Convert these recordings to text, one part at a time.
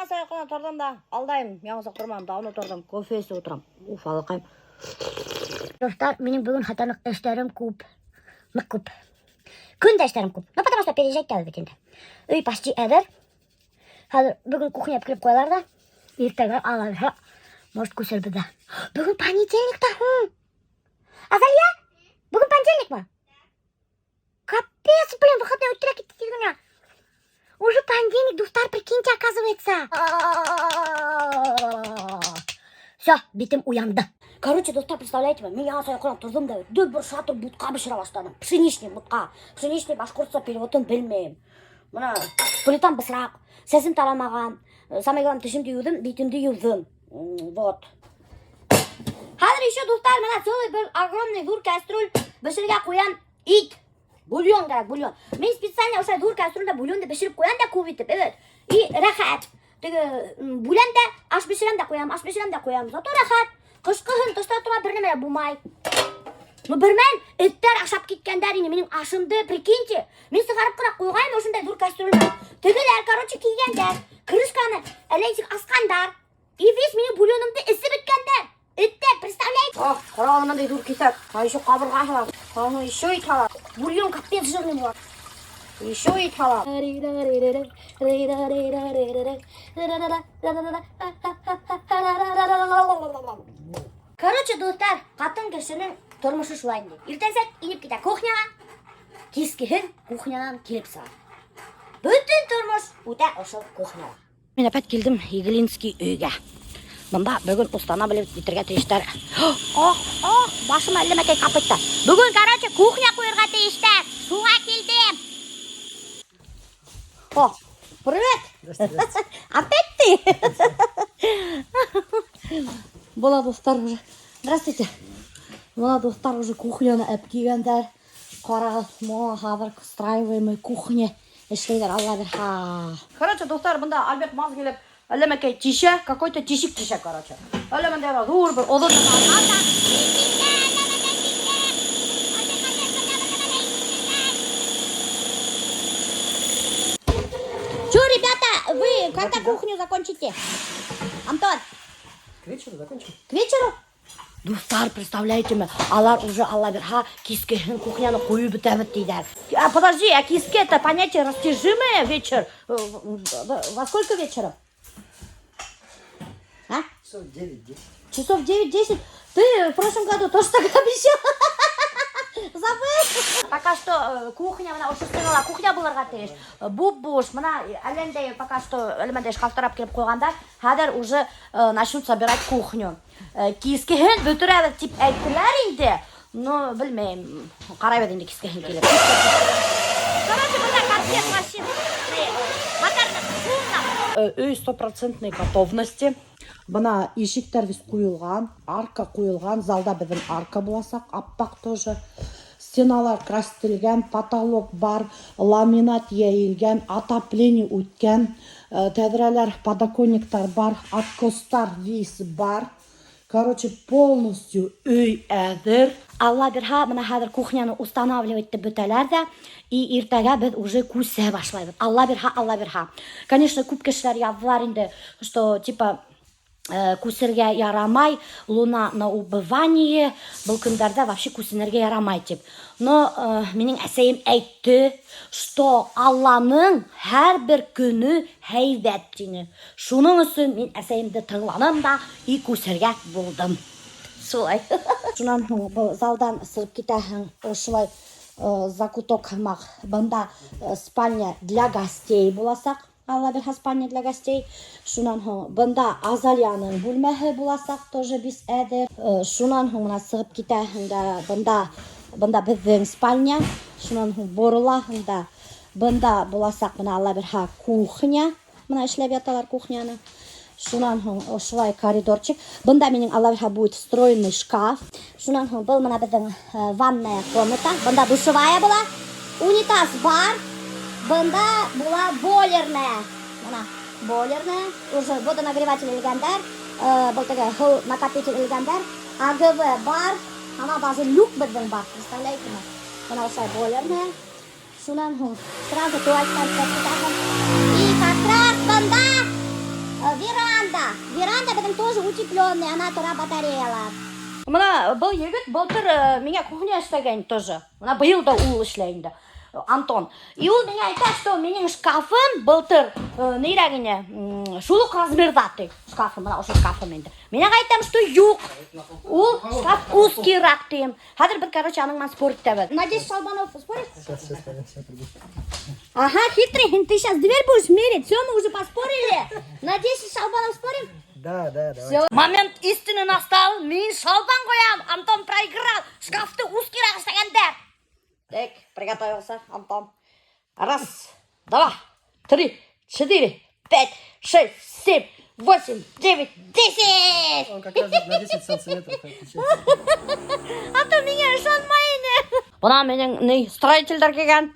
Яңыса йоҡонан торҙом да, алдайым, яңыса торманым, давно торҙом, кофе эсеп ултырам. Уф, аллаҡайым. Дуҫтар, минең бөгөн хатанлыҡ эштәрем күп. Ныҡ күп. Көн дә эштәрем күп. Ну, потому что переезжать итәбеҙ бит инде. Өй почти әҙер. Хәҙер бөгөн кухня килеп ҡуялар ҙа, иртәгә алар. Может, күсербеҙ ҙә. Бөгөн понедельник та һуң. Азалия, бөгөн понедельник мы? Капец, блин, выходной үттерә китте тиҙ генә. Уже понедельник, дуҫтар, прикиньте, оказывается. Все, битем уянды. Короче, дуҫтар, представляете, мин яңыса йоҡонан торҙом да, дөбөр шатыр бутҡа бешерә башланым. Пшеничный бутҡа. Пшеничный башҡортса переводын белмәйем. Бына плитам бысраҡ, сәсем тарамаған. Самое главное, тешемде йыуҙым, битемде йыуҙым. Вот. Хәҙер еще, дуҫтар, бына целый бер огромный ҙур кастрюль бешерергә ҡуям ит. Бульон кәрәк, бульон. Мин специально ошо ҙур кастрюлдә бульонды бешереп ҡуям да күп итеп, эйе. И рәхәт. Теге бүләм дә, аш бешерәм дә ҡуям, аш бешерәм дә ҡуям. Зато рәхәт. Ҡышҡыһын тышта тора бер нәмә лә булмай. Ну бер мәл эттәр ашап киткәндәр инде минең ашымды, прикиньте. Мин сығарып ҡына ҡуйғайным ошондай ҙур кастрюльне. Тегеләр, короче, килгәндәр, крышканы әллә нисек асҡандар. И весь минең бульонымды эсеп бөткәндәр. Эттәр, представляете? Ах, ҡарағыҙ, мындай ҙур киҫәк. А еще ҡабырғаһы бар. Аны еще ит һала. Бульон капец жирный була. Еще ит һала. Короче, дуҫтар, ҡатын кешенең тормошо шулай инде. Иртәнсәк инеп китә кухняға, кискеһен кухнянан килеп сыға. Бөтөн тормош үтә ошо кухняла. Мин опять килдем Иглинский өйгә. Бында бөгөн устанавливать итергә тейештәр. Ох, ох, башыма әллә нәмәкәй капытты. Бөгөн, короче, кухня ҡуйырға тейештәр. Шуға килдем. О, привет! Опять ты? Була, дуҫтар, уже. Здравствуйте. Була, дуҫтар, уже кухняны әп килгәндәр. Ҡарағыҙ, мо хәҙер устраиваемый кухня эшләйҙәр, Алла бирһә. Короче, дуҫтар, бында Альберт Маз килеп, әллә нәмәкәй тишә, какой-то тишек тишә, короче. Әллә мындай ҙур бер оҙон алған да. Чё, ребята, вы когда кухню закончите? Антон? К вечеру закончим. К вечеру? Дуҫтар, представляете ме, алар уже Алла бирһә кискеһен кухняны ҡуйып бөтәбеҙ тиҙәр. А подожди, а киске это понятие растяжимое вечер? Во сколько вечера? А? Часов 9-10. Часов 9-10? Ты в прошлом году тоже так обещал. Забыл. Пока что кухня, бына ошо стенала кухня булырға тейеш. Буп-буш, бына әллә ниндәй пока что әллә ниндәй шкафтар алып килеп ҡуйғандар. Хәҙер уже начнут собирать кухню. Кискеһен бөтөрәбеҙ тип әйттеләр инде. Но белмәйем, ҡарайбыҙ инде кискеһен килеп. Короче, бында капец вообще. Өй стопроцентной готовности. Бына ишектәр весь ҡуйылған, арка ҡуйылған, залда беҙҙең арка буласаҡ, аппаҡ тоже. Стеналар красителгән, потолок бар, ламинат йәйелгән, отопление үткән, тәҙрәләр, подоконниктар бар, откостар весь бар. Короче, полностью өй әҙер. Алла бирһә, бына хәҙер кухняны устанавливать итеп бөтәләр ҙә, и иртәгә беҙ уже күсә башлайбыҙ. Алла бирһә, Алла бирһә. Конечно, күп кешеләр яҙҙылар инде, что типа күсергә ярамай, луна на убывание, был көндәрҙә вообще күсенергә ярамай тип. Но минең әсәйем әйтте, что Алланың һәр бер көнө һәйбәт тине. Шуның өсөн мин әсәйемде тыңланым да и күсергә булдым. Шулай. Шунан һуң был залдан сығып китәһең, ошолай закуток һымаҡ. Бында спальня для гостей буласаҡ. Алла бирһә, спальня для гостей. Шунан һуң бында Азалияның бүлмәһе буласаҡ, тоже бик әҙер. Шунан һуң бына сығып китәһең дә, бында беҙҙең спальня. Шунан һуң боролаһың да, бында буласаҡ бына Алла бирһә кухня. Бына эшләп яталар кухняны. Шунан һуң ошолай коридорчик. Бында минең Алла бирһә будет встроенный шкаф. Шунан һуң был бына беҙҙең ванная комната. Бында душевая була. Унитаз бар. Бында була бойлерная. Бына бойлерная. Уже водонагреватель элгәндәр. Был теге һыу накопитель элгәндәр. АГВ бар. Ана даже люк беҙҙең бар. Представляете ме? Бына ошолай бойлерная. Шунан һуң сразу туалеттар китәһең. И как раз бында Веранда беҙҙең тоже утепленный, ана тора батареялар. Бына был егет былтыр миңә кухня эшләгән тоже. Бына быйыл да ул эшләй инде. Антон. И ул миңә әйтә, что минең шкафым былтыр нейрәк ине, шул уҡ размерҙа ти. Шкафым, бына ошо шкафым инде. Мин уға әйтәм, что юҡ. Ул шкаф узкийраҡ тием. Хәҙер беҙ, короче, аның менән спорить итәбеҙ. На 10 шалбанов споришь? Сейчас, сейчас, пойдем, сейчас приду. Ага, хитрый, ты сейчас дверь будешь мерить. Все, мы уже поспорили. На 10 шалбанов спорим? Да, давай. Все. Момент истины настал. Мин шалбан ҡуям. Антон проиграл. Шкафты узкийраҡ эшләгәндәр. Так, приготовился, Антон. Раз, два, три, четыре, пять, шесть, семь, восемь, девять, 10! Он как раз на 10 сантиметров отличается. Антон миңә ышанмай ине. Бына минең ни строительдәр килгән.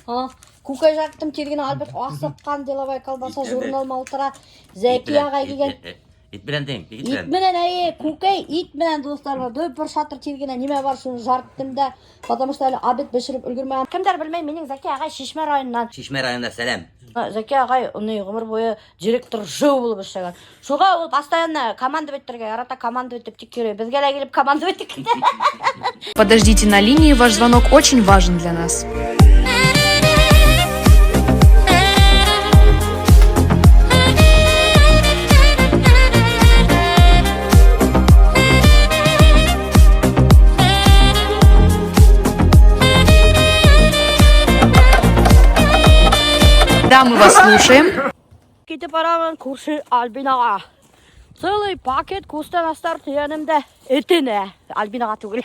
А, күкәй ярттым тиҙ генә Альберт асыҡҡан деловая колбаса журнал ултыра. Зәки ағай килгән. Ит менән тиң, ит Ит менән. менән әйе, күкәй ит менән дуҫтар бар. Бер шатыр тиҙ генә нимә бар шуны жарттым да, потому что әле обед бешереп өлгөрмәгән. Кемдәр белмәй, минең Зәки ағай Шишмә районынан. Шишмә районында сәләм. Зәки ағай уны ғүмер буйы директор ЖЭУ булып эшләгән. Шуға ул постоянно командовать итергә ярата, командовать итеп тик йөрөй. Беҙгә лә килеп командовать итеп китә. Подождите на линии, ваш звонок очень важен для нас. Да, мы вас слушаем. Китеп барамын күрше Альбинаға. Целый пакет күстәнәстәр тейәнем дә этенә. Альбинаға түгел.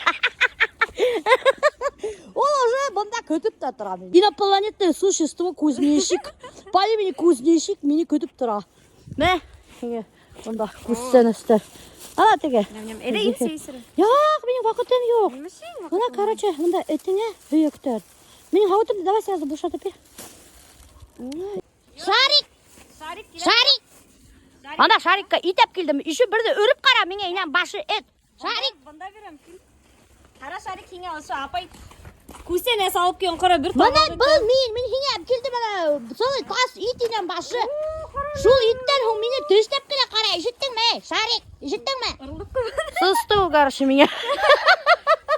Ул уже бында көтөп тә тора мине. Инопланетное существо кузнечик. По имени Кузнечик мине көтөп тора. Мә, һиңә бында күстәнәстәр. Ана теге. Әйҙә ит сәй Юҡ, минең ваҡытым юҡ. Бына, короче, бында этеңә һөйәктәр. Минең һауытымды давай сразу бушатып бир. Шарик! Шарик Шарик! Ана Шарикка ит алып килдем. Еще берҙе өрөп ҡара, миңә инәм башы эт. Шарик! Бында бирәм. Ҡара Шарик һиңә ошо апай күстәнәс алып килгән ҡара бер Бына был мин һиңә алып килдем ана целый тас ит инәм башы. Шул иттән һуң мине тешләп кенә ҡара, ишеттеңме? Эй, Шарик, ишеттеңме? Сысты ул, короче, миңә.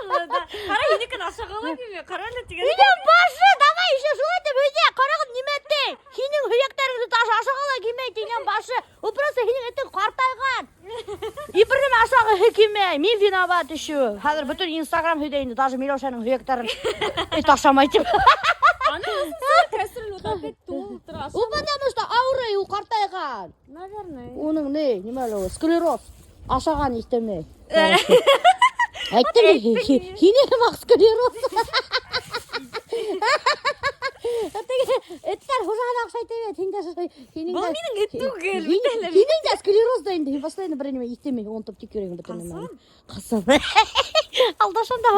Ҡара һинекен ашағы ла килмәй. Ҡара әле тигән. Инәм башы, давай еще шулай итеп өйҙә ҡарағыҙ нимә ти. Һинең һөйәктәреңде даже ашағы ла килмәй инәм башы. Ул просто һинең этең ҡартайған. И бер нәмә ашағы килмәй. Мин виноват еще. Хәҙер бөтөн Инстаграм һөйләй инде, даже Миләүшәнең һөйәктәрен эт ашамай тип. Аны кәстрүл утап тултыра. Ул потому что ауырый, ул ҡартайған. Наверное. Уның ни, нимә әле ул, склероз. Ашаған иҫтемәй. Әйттем, һине һымаҡ склероз. Теге эттәр хужаһына оҡшай бит, һин дә шулай, һинең Был дә- минең эт түгел, Һин- бит әле. Һинең дә склероз да инде, һин постоянно бер нимә иҫтемәй, онотоп тик йөрөйһөң бөтөн нәмәне. Ҡасан? Алдашам да.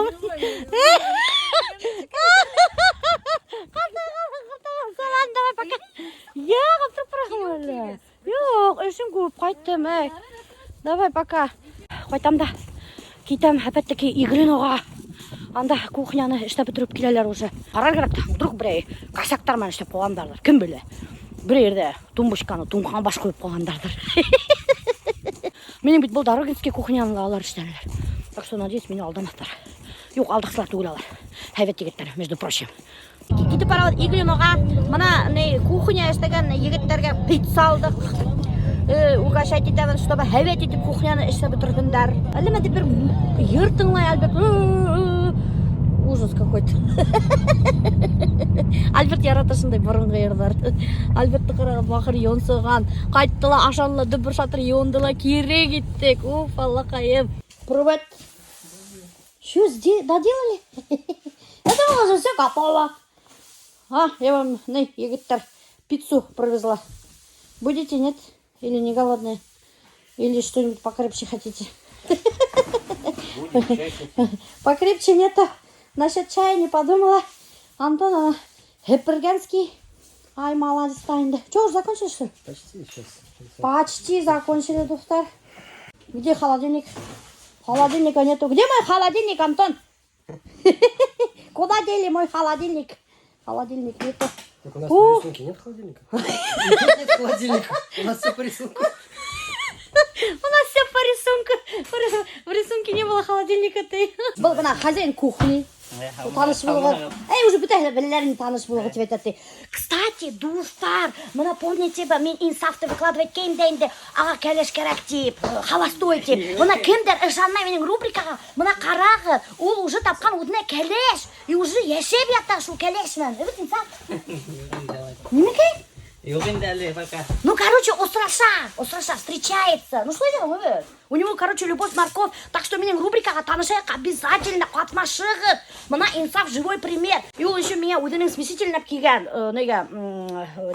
Ҡартайған, ҡартайған. Сәләм, давай пока. Юҡ, ултырып бараһың әле. Юҡ, эшем күп, ҡайттым, эй. Давай пока. Ҡайтам да китәм опять-таки Иглиноға. Анда кухняны эшләп бөтөрөп киләләр уже. Ҡарар кәрәк тә, вдруг берәй косяктар менән эшләп ҡуйғандарҙыр. Кем белә? Бер ерҙә тумбочканы туңған баш ҡуйып ҡуйғандарҙыр. Минең бит был Дорогинский кухняны ла алар эшләнеләр. Так что, надеюсь, мине алдамаҫтар. Юҡ, алдаҡсылар түгел алар. Һәйбәт егеттәр, между прочим. Китеп барабыҙ Иглиноға. Бына ни кухня эшләгән егеттәргә пицца алдыҡ. Угощать итәбеҙ, чтобы һәйбәт итеп кухняны эшләп бөтөрһөндәр. Әллә тип бер йыр тыңлай Альберт. Ужас какой-то. Альберт ярата шундай боронғо йырҙар. Альбертты ҡарағыҙ бахыр йонсоған. Ҡайтты ла, ашаны ла, дөбөр шатыр йыуынды ла, кире киттек. Уф, аллаҡайым. Привет. Что, доделали? Я думала, уже все готово. А, я вам, ни, егеттәр, пиццу привезла. Будете, нет? Или не голодные? Или что-нибудь покрепче хотите? Покрепче нету. Насчет чая не подумала. Антон, ана, Хеппергенский. Ай, молодец, инде. Что, уже закончили, что ли? Почти сейчас. Почти закончили, дуҫтар. Где холодильник? Холодильника нету. Где мой холодильник, Антон? Куда дели мой холодильник? Холодильник нету. Так у нас Ух. на рисунке нет холодильника? И тут нет холодильника. У нас все по рисунку. По рисунку, в рисунке не было холодильника ты. Был бына хозяин кухни. Таныш булығыҙ. Эй, уже бөтәһе лә беләләр инде, таныш булығыҙ тип әйтә. Кстати, дуҫтар, бына помните бы, мин Инсафты выкладывать иткәйнем дә инде, уға кәләш кәрәк тип, холостой тип. Бына кемдер ышанмай минең рубрикаға, бына ҡарағыҙ, ул уже тапҡан үҙенә кәләш, и уже йәшәп ята шул кәләш менән. Evet, Инсаф. Нимәкәй? Юҡ инде әле пока. Ну, короче, осраша, осраша, встречается. Ну, что это, evet? У него, короче, любовь, морковь. Так что минең рубрикаға танышайыҡ, обязательно ҡатнашығыҙ. Бына Инсаф живой пример. И ул еще миңә үҙенең смесителен алып килгән, нигә,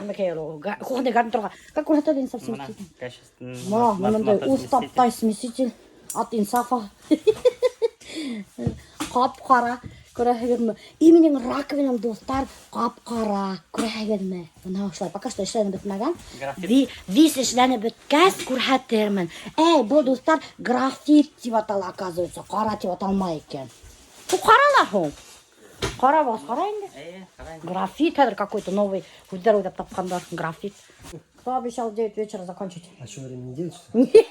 нимәкәй ул, кухонный гарнитурға. Как күрһәтә Инсаф Бына смеситель? Качественный. Бына, мынандай уҫ таптай смеситель от Инсафа. Ҡап-ҡара, күрәһегеҙме? И минең раковинам, дуҫтар, ҡап-ҡара, күрәһегеҙме? Бына ошолай, пока что эшләнеп бөтмәгән. Графит. Весь эшләнеп бөткәс, күрһәтермен. Эй, был, дуҫтар, графит тип атала, оказывается, ҡара тип аталмай икән. Был ҡара ла һуң. Ҡара булғас, ҡара инде. Э, ҡара. Графит хәҙер какой-то новый үҙҙәре уйлап тапҡандар, графит. Кто обещал в 9 вечера закончить? А что, время не 9, что ли?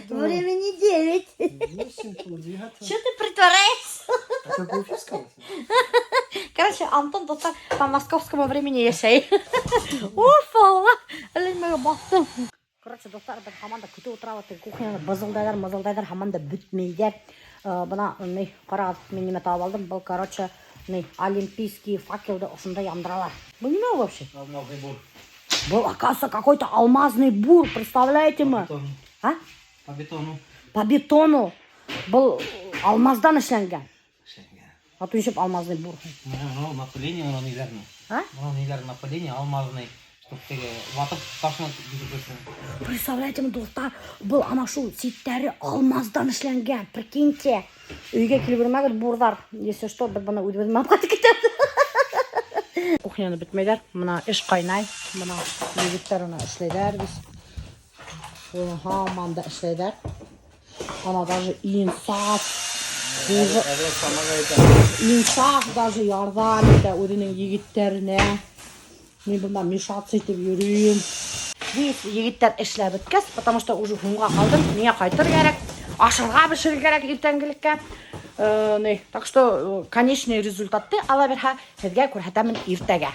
Время не 9. 8, 8:30. Че ты притворяешься? А что, по уфимскому? Короче, Антон дуҫтар по московскому времени йәшәй. Уф, Алла, әллә нимәгә баҫтым. Короче, дуҫтар, беҙ һаман да көтөп ултырабыҙ, теге кухняны бызылдайҙар, мызылдайҙар, һаман да бөтмәйҙәр. Бына, ни, ҡарағыҙ, мин нимә табып алдым. Был, короче, ни, олимпийский факелды ошонда яндыралар. Был нимә ул вообще? Алмазный бур. Был, оказывается, какой-то алмазный бур, представляете мы? Бетон. А? По бетону. По бетону. Был алмаздан эшләнгән. А то еще алмазный бур. Ну, напыление оно ниҙәрне. А? Оно ниҙәр напыление алмазный, чтоб теге ватып ташына китеп бөтһөн. Представляете, дуҫтар, был ана шул ситтәре алмаздан эшләнгән, прикиньте. Өйгә килеп йөрөмәгеҙ бурҙар. Если что, беҙ быны үҙебеҙ менән алып ҡайтып китәбеҙ. Кухняны бөтмәйҙәр. Бына эш ҡайнай. Бына егеттәр уны эшләйҙәр беҙ. Һаман да эшләйҙәр. Ана даже Инсаф. Инсаф даже ярҙам итә үҙенең егеттәренә. Мин бында мешаться итеп йөрөйөм. Весь егеттәр эшләп бөткәс, потому что уже һуңға ҡалдым, миңә ҡайтыр кәрәк, ашарға бешерер кәрәк иртәнгелеккә. Ни, так что конечный результатты, Алла бирһә, һеҙгә күрһәтәмен иртәгә.